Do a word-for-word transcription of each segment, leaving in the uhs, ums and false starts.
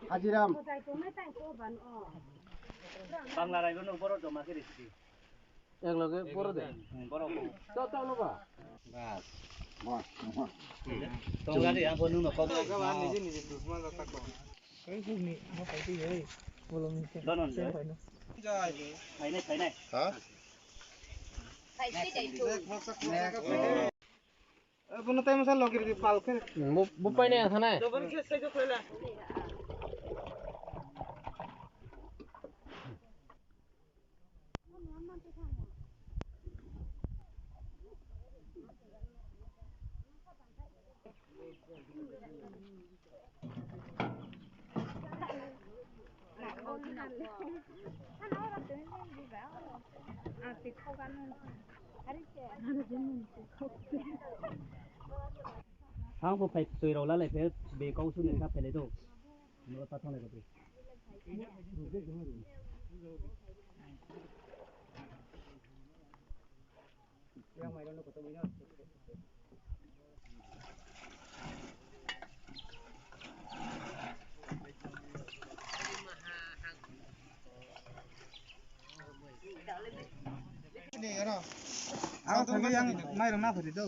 Hajiram. Bangla raibo no borok joma khe risi. Ek loge borok de. Hmm, borok. To, to no ba. Bas. Bas. Tong gari ang bo nung no kok. Ga ba niji niji dusman rok ta ko. Kai suk ni, ma kai ti hei. Bolo mi se. Donon se. Phainai, phainai. Ha? Bono tai masa logir di pal khe. Bo, bo painai ang thanai. Dobon khe sai khe khwla. Ang bo phai twi rok lalai phe be kok suni kha phelai do. Nolo ta thang lai ko twi. Ang thangwi ang mairok naphari do.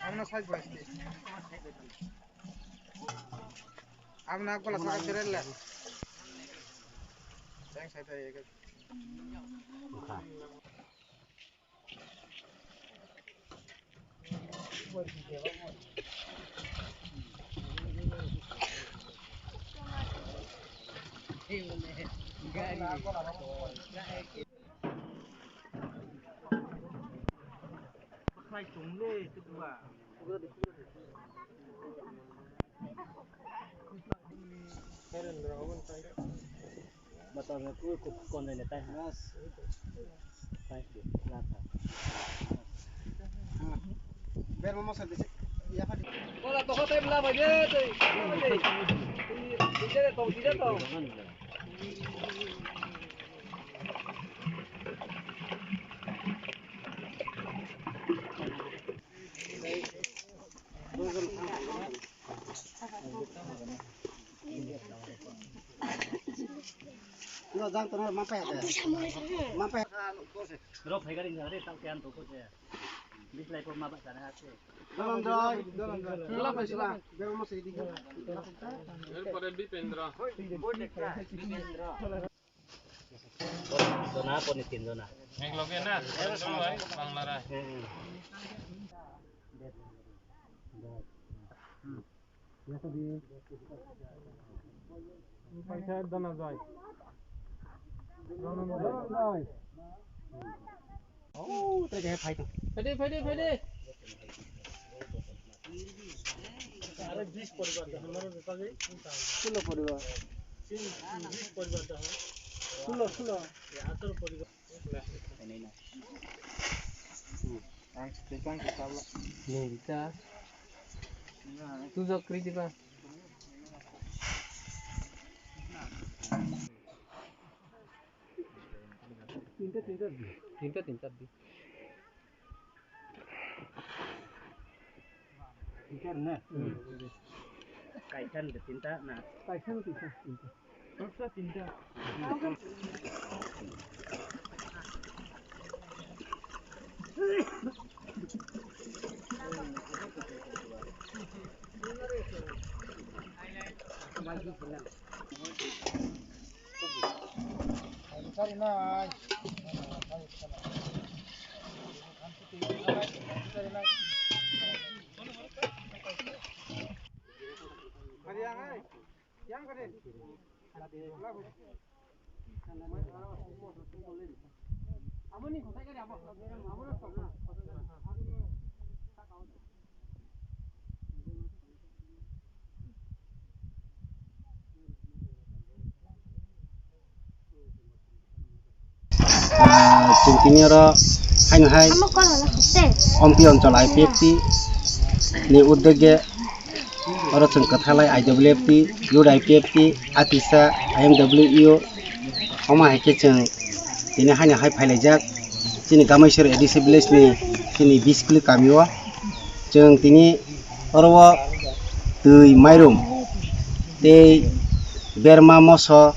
Ang na size wise di. Ang na gola saka cherel le. Thanks, I tell you. Motor na ku ku kon na tai ha. Tai ku na ta. Ber mo masa dise. Ya pa. Kola to hotai bla ba je te. Dise to dise to. Rok phai gari ngare tang kian to ko se. Bislai ko ma ba sana ha se. Dolandrai, dolandrai. Kela paisla. Bero mo se di. Erpore Bipendra. Jona, poni tin jona. Ek loge na? Bangla ra. Hmm, hmm. Paisa dona jai. Dona jai. Oh, tadi hai phai to. Phai de, phai de, phai de. Are bis poribar da hamaro jota jai. Sulo poribar. Bis poribar da. Sulo, sulo. Atar poribar. Ang sekitar kita lah. Nita. Tu jok kri diba. Tinta, tinta. Tinta, tinta di. Kaisa na? Hmm. Kaisa na tinta na? Kaisa na tinta, tinta. Kaisa tinta. Ah, chwng tini oro haino hai Ompi Anchal I P F T ni uddege oro chwng kwthalai I W F T, Youth I P F T, Atisa, I M W U, Omo hai khe chwng tini haino hai phailaijak chini Gamaisor A D C village ni chini biskuli kami o. Chwng tini oro o twi mairum tei berma moso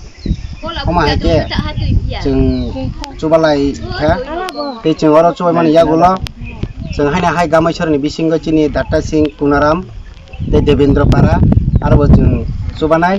omo hai khe chwng chubalai kha. Tei chwng oro chubaimani yagulo chwng haino hai Gamaisor ni bisingo chini Datta Singh Kunaram tei Devendra Para aro bo chwng chubanai.